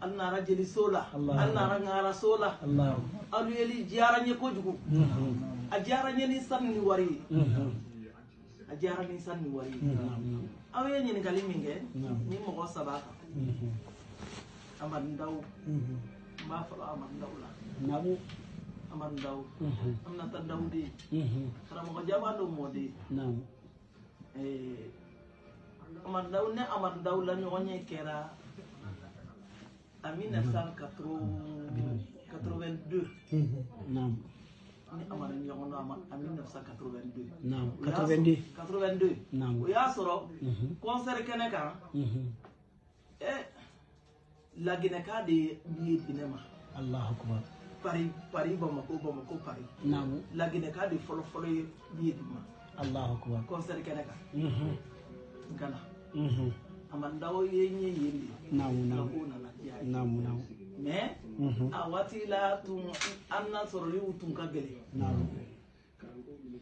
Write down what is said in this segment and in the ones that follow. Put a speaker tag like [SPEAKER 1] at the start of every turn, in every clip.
[SPEAKER 1] An nana jeliso la, an nana ŋaraso la. Alu yeli diyara n ye kojugu. A diyara n ye ni sanu ni wari ye. A diyara ni sanu ni wari ye. Aw ye ɲininkali min kɛ ni mɔgɔ saba kan, Amadu Ndaw, n b'a fɔlɔ Amadu Ndaw la. Amadu Ndaw, Aminata Ndaw de ye karamɔgɔ jaba don, mɔden. Amadu Ndaw ne, Amadu Ndaw la ɲɔgɔn ye kɛra en 1982. Ni Amadu ɲɔgɔn dɔn en 1982.
[SPEAKER 2] 82.
[SPEAKER 1] 82. O y'a sɔrɔ concert kɛnɛ kan, Laginɛka de ye billet di ne ma.
[SPEAKER 2] Allahu akbar.
[SPEAKER 1] Paris, Paris, Bamako, Bamako, Paris. Laginɛka de fɔlɔ fɔlɔ ye billet di ma.
[SPEAKER 2] Allahu akbar.
[SPEAKER 1] Concert kɛnɛ kan, n ka na. Amadu Ndaw ye n ye yen de. Ko nana diya ye.
[SPEAKER 2] Naamu naamu.
[SPEAKER 1] Mais a waati la tun an na sɔrɔliw tun ka gɛlɛn.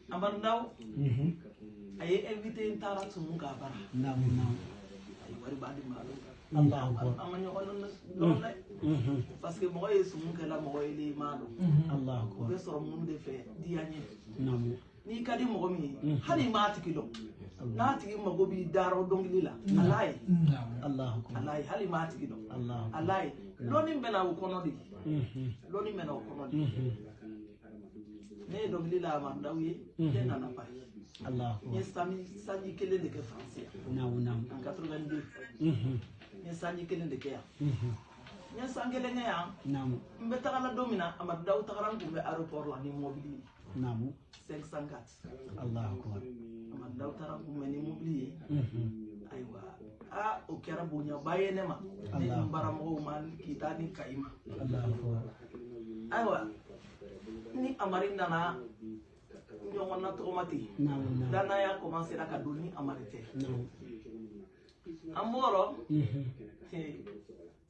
[SPEAKER 1] Amadu Ndaw a ye invité, n taara tumu k'a bara.
[SPEAKER 2] Naamu naamu.
[SPEAKER 1] A ye wari ba di ma.
[SPEAKER 2] Allahu akbar.
[SPEAKER 1] An ma ɲɔgɔn dɔn dɛ, parce que mɔgɔ ye sumu kɛla mɔgɔ ye de, i m'a dɔn.
[SPEAKER 2] Allahu
[SPEAKER 1] O
[SPEAKER 2] akbar.
[SPEAKER 1] bɛ sɔrɔ mun de fɛ? Diya ɲɛ. N'i ka di mɔgɔ min ye, hali i m'a tigi dɔn, n'a tigi mago b'i dayɔrɔ dɔnkili la, ala ye.
[SPEAKER 2] Allahu akbar.
[SPEAKER 1] Ala ye, hali i m'a tigi dɔn.
[SPEAKER 2] Allahu akbar.
[SPEAKER 1] Ala ye, lɔnni bɛ na o kɔnɔ de. Lɔnni bɛ na o kɔnɔ de. Ne ye dɔnkili la Amadu Ndaw ye, ne nana Paris.
[SPEAKER 2] Allahu
[SPEAKER 1] N ye
[SPEAKER 2] akbar.
[SPEAKER 1] Sanji kelen de kɛ Faransi yan.
[SPEAKER 2] Naamu naamu.
[SPEAKER 1] En 82, n ye sanji kelen de kɛ yan. N ye san kelen kɛ yan. N bɛ taga la don min na, Amadu Ndaw tagara n kun bɛ aéroport la ni mobili ye. 504.
[SPEAKER 2] Allahu akbar.
[SPEAKER 1] Amadu Ndaw taara n kunbɛn ni mobili ye. Ayiwa, aa, o kɛra bonyaba ye ne ma, ne ni n baramɔgɔw ma, Kita ni Kayi ma.
[SPEAKER 2] Allahu akbar.
[SPEAKER 1] Ayiwa, ni Amari nana ɲɔgɔn na tɔgɔma ten.
[SPEAKER 2] Naamu naamu.
[SPEAKER 1] Danaya commencera ka don ni Amari cɛ. An bɔrɔ,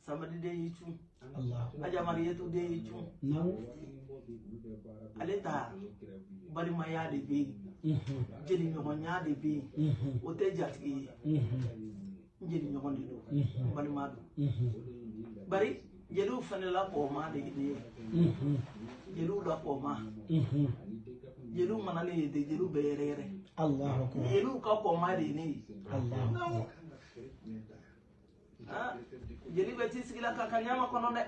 [SPEAKER 1] Samadi den y'i cun.
[SPEAKER 2] Allahu akbar.
[SPEAKER 1] Ajamari Yetu den y'i cun. Ale ta balimaya de bɛ yen, jeliɲɔgɔnya de bɛ yen. O tɛ jatigi ye, n jeliɲɔgɔn de don, n balima don. Bari jeliw fana la kɔma de ye ne ye. Jeliw la kɔma, jeliw mana ne ye de, jeliw bɛ yɛrɛ yɛrɛ.
[SPEAKER 2] Allahu akbar.
[SPEAKER 1] Jeliw ka kɔma de ye ne ye.
[SPEAKER 2] Allahu akbar.
[SPEAKER 1] Ah, jeli bɛ t'i sigi la k'a ka ɲama kɔnɔ dɛ.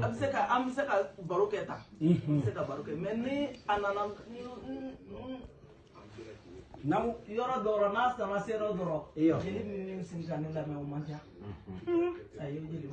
[SPEAKER 1] A bɛ se ka, an bɛ se ka baro kɛ tan, an bɛ se ka baro kɛ, mais ni a nana yɔrɔ dɔ rɔ, n'a sama se yɔrɔ dɔ rɔ, jeli min sigi ka ne lamɛn, o man ca. Ayi, o jeli.